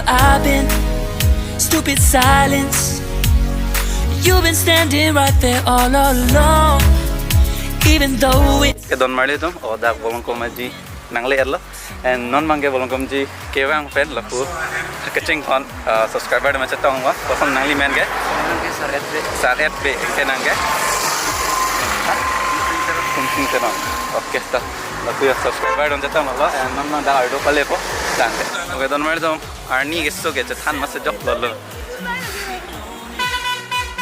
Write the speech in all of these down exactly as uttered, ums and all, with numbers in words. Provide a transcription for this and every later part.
I've been stupid silence. You've been standing right there all along. Even though it Ke don marli atum, o dak Bolongkom Aji nangle-etlo. And non abangke Bolongkom Aji kevang pen lapu kecheng kon, uh, subscriber atum chetong va. Koson nangli men ke? Sarhet Bey. Sarhet Bey, ke nang ke? Sumsing Teron. Okay, ta. Lapu ya subscriber atum chetonglo, and non abang dak ardo palepo. Tangte. Okay, don marli atum, arni keso ke chethan masi joklo lo.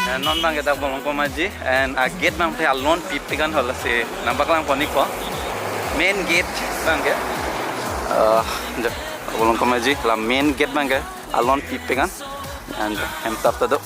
And non abangke dak Bolongkom Aji, and a gate abang pen alon pipe kan hala si nangpaklang pon-ikpo. Main gate abangke. Uh, jo, Bolongkom Aji, la main gate abangke alon pipe kan. And hem tap ta do.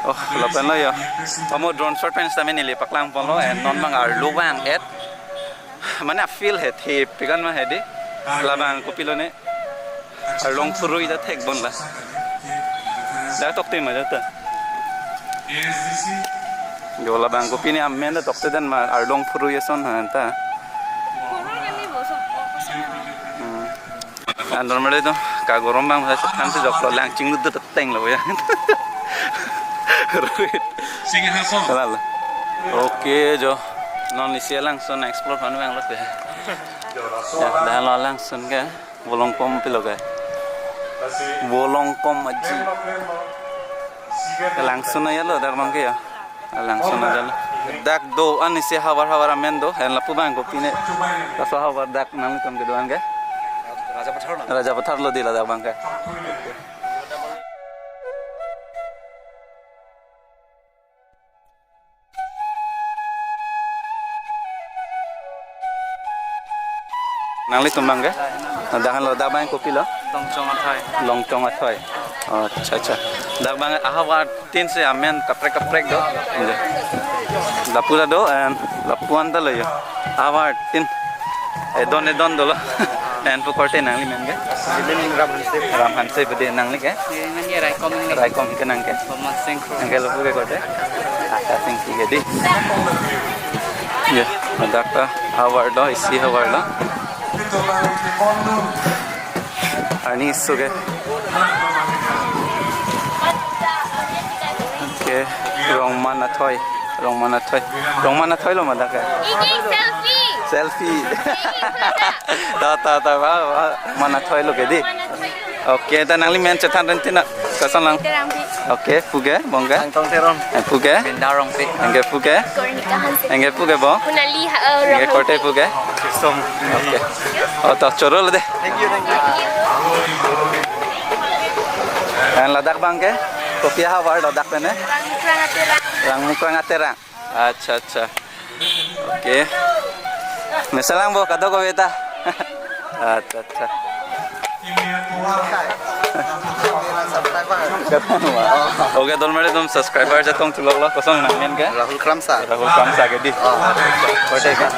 Oh, lapen lo ya. Pamo drone shot pen sitame neli paklang ponlo, and non abang arlo vang-et. Mane a-field he, the pikan ma he di. Labang kopilo ne. Arlong phurui ta thek bon la. Dak tokte ma jata. Jo labang kopine amen ta tokte dan ma arlong phurui ason ha ta. Hmm. An don marli atum, kagorom abang sa than si joklo lang chinglut tenglo ya. Ruit. Singhason. Kalal. Okay, jo. Non isi alangsun explore khan vanglo pe. Ya, dak lo alangsun ke. Bolongkom pilo ke. Bolongkom Aji. Alangsun ya lo, dak abangke ya. Alangsun aja lo. Dak do-an isi havar havar amen do. Hen lapu abang kopine. Laso havar dak nanglitum kedo-an ke. Rajapathar lo. Rajapathar lo di la dak abangke. Nanglitum abangke? Dak lo, dak abang kopilo? Longchong Athoi. Longchong Athoi. Oh, acha, acha. Dak abang ahavar tin si amen kaprek kaprek do. Iya. Lapu ta do, and lapu-an ta lo ya. Ahavar tin. Edon edon dolo. And pu korte nangli men ke? Neli men Ram Hanse. Ram Hanse bede, nangli ke? Neli men ye Raikom ni. Raikom ke nang ke? Bomon Singh Kro. Nang ke lapu ke korte? Aka Singh ke di. Ya, dak ta havar do, isi havar do. Arni so ke. Okay, Rongman Athoi, Rongman Athoi, Rongman Athoi lo ma dak ke? Ini selfie. Selfie. Ta, ta, ta, ba, ba, Rongman Athoi lo ke di. Rongman Athoi. Okay, ta nangli men chethan rinti na. Koson lang? Terangpi. Okay, puke, bong ke? Angtong Teron. Eh, puke? Binda Rongpi. Anke puke? Kornika Hanse. Anke puke, bong? Kunali, ha, eh, Anke Rongpi. Korte puke? Sisong. Okay. Oh, to choro lo dei. Thank you, thank you. And ladak abang ke? Kopi ahavar ladak pen, eh? Rangmukrang Aterang. Rangmukrang Aterang. Accha, accha. Okay. Mesen lang, bo, kadokave ta. Accha, accha. Okay, dolmali atum subscriber chetong thulok lo, koson nangmen ke? Rahul Kramsa. Rahul Kramsa ke dei. Oh. Korte ke?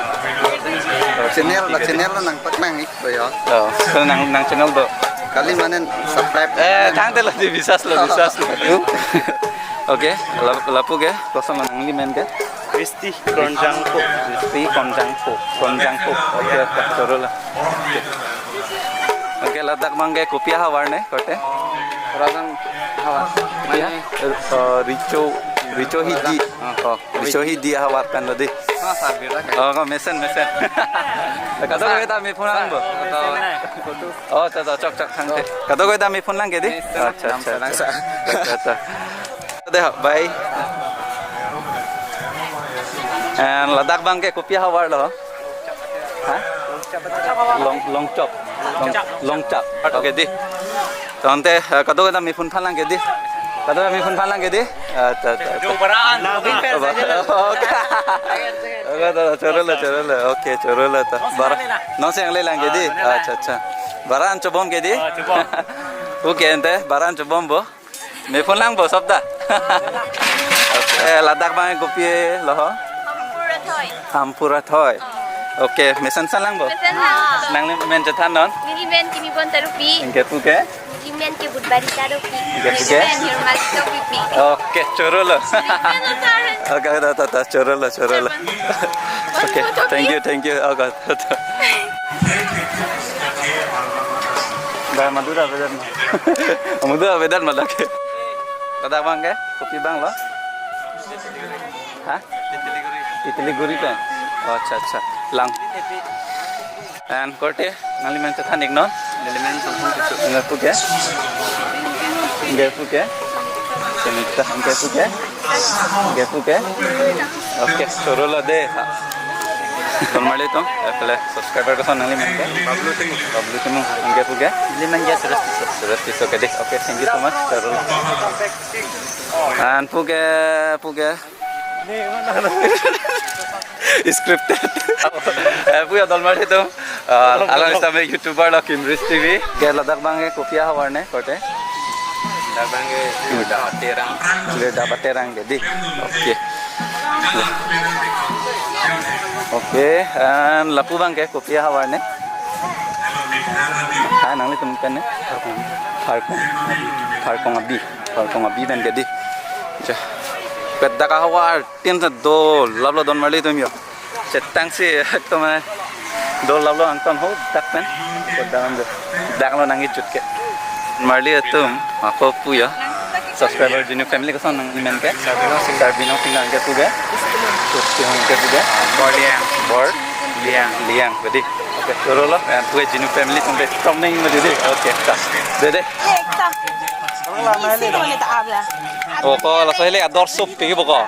Channel, la channel lo nangpaklang ik, bo ya. Oh, koson nang, nang channel do. Kali mane subscribe. Eh, thangte lo dei, bisas lo, bisas lo. Okay, la, lapu ke? Koson nangli men ke? Kristi Kronjangpho. Kristi Kronjangpho. Kronjangpho. Okay, okay, choro lo. Okay. Okay, ladak abang ke kopi ahavar ne, korte? Rajang ahavar. Kopi ha? Mane? Eh, Richo, Richo Hidi. Ah. Oh, Richo Hidi ahavar pen lo dei. Ah, sa bira. Oh, ko mesen, mesen. Kadokave ta me phone lang, bo. Oh, ta, ta, chok, chok, thangte. Kadokave ta me phone lang ke dei? Mesen. Accha, accha, accha. Mesen. Accha, accha. Dei, bye. And ladak abang ke kopi ahavar lo? Ha? Long, Longchop. Long, Longchop. Okay, dei. Tangte, eh, kadokave ta me phone phan lang ke dei? Kadokave ta me phone phan lang ke dei? Ah, ta, ta, ta. Jo baraan. Okay. Okay, ta, ta, choro lo, choro lo. Okay, choro lo ta. Bar-, nonsi nangle lang ke dei? Ah, accha, accha. Baraan chobom ke dei? Ah, chobom. Okay, ante, baraan chobom, bo. Me phone lang, bo, sobda. Okay, ladak abang kopi lo ho? Hampur Athoi. Hampur Athoi. Okay, mesen san lang, bo. Mesen lang. Nangli men chethan non? Neli men Kimi Bonta Rongpi. Anke puke? Neli men ke Budbari Rongpi. Anke puke? Neli men Hirmali Rongpi. Okay, choro lo. Neli men Otaran. Okay, ta, ta, ta, choro lo, choro lo. Choro. Okay, thank you, thank you. Okay. Dah, Madura beda. Madura beda madak. Ladak abang ke? Kopi abang lo? Ha? Titiliguri pen. Oh, accha, accha. Lang. And korte, nangli men chethan ik non? Neli men Samson Tisso. Anke puke? Anke puke? Semita, anke puke? Anke puke? Okay, choro lo dei. Ha. Dolmali atum, eh, pele subscriber koson nangli men ke? Bablu Timung. Bablu Timung, anke puke? Neli men ke Suresh Tisso. Suresh Tisso ke dei. Okay, thank you so much. Choro lo. And puke, puke? Scripted. Eh, puya dolmali atum. Ah, along sitame YouTuber lo Kimris T V. Ke ladak abang ke kopi ahavar ne, korte? Ladak abang ke Leda Aterang. Leda Aterang ke dei. Okay. Okay, and lapu abang ke kopi ahavar ne? Ha, nanglitum pen ne? Pharkong. Pharkong Abi. Pharkong Abi pen ke dei. Accha. Dak ahavar tin ta dolap lo dolmali atum yo. Chetang si ekdom, eh, dolap lo angtan ho dak pen. Ko dak lo nangkejut ke. Dolmali atum, ako puya. Subscriber Genu family koson nangli men ke? Sarbino Singnar. Sarbino Singnar, anke puke? Tusti, anke puke? Bor Liang. Bor? Liang. Liang, ke dei. Okay, choro lo. Eh, puke Genu family atum ke ekdom neng ma dei. Okay, ta. Dei, dei. Ekta. Isi ko neta abla. Oh, ko laso heli ador sup pi bo ko.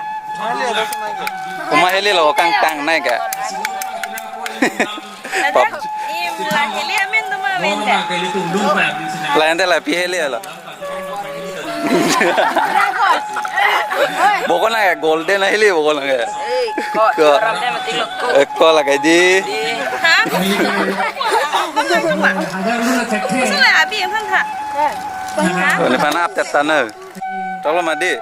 Komat heli lo kangtang nai ke. Pap. Im la heli amen do ma vente. La ente la pi heli lo. Bo ko nang ke golden heli bo ko nang ke. Eh, ko. Ko. Ko. Ko la ke dei. Ha? Suma abi yang phan ha. Ko ni phan ap tet ta na. Tolo mati.